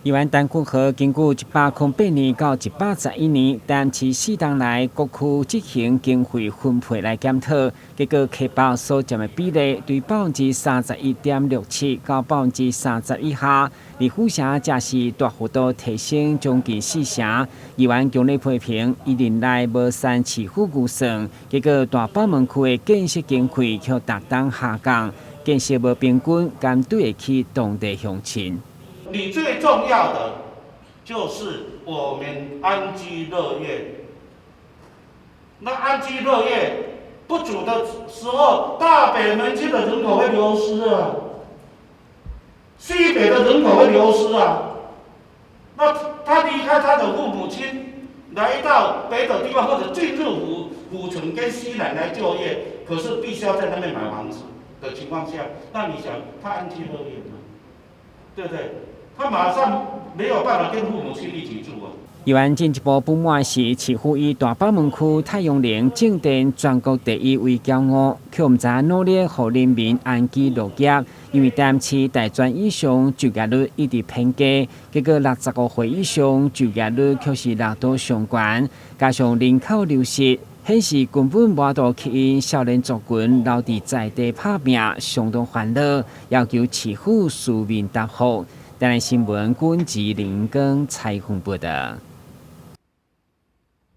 議員陳君豪根據108年到111年，台南市4冬來各區執行經費分配來檢討，結果溪北所佔的比例對31.67%到30%以下，而府城則是大幅度提升將近四成。議員強烈批評，伊任內無刪市府預算，結果大北門區的建設經費卻逐冬下降，建設無平均，敢對得起當地鄉親？你最重要的就是我們安居樂業。那安居樂業不足的時候，大北門區的人口會流失啊，西北的人口會流失啊。那他離開他的父母親，來到別的地方或者進入府城跟西南來就業，可是必須要在那邊買房子的情況下，那你想他安居樂業嗎？對不對？他馬上沒有辦法跟父母親一起住啊。議員進一步不滿是，市府以大北門區太陽能正電全國第一為驕傲，卻毋知努力予人民安居樂業。因為台南市大專以上就業率一直偏低，結果65歲以上就業率卻是六度上懸，加上人口流失，顯示根本無法度吸引少年族群留佇在地拍拚，相當煩惱，要求市府書面答覆。台南新聞，郭志林跟采訪報道。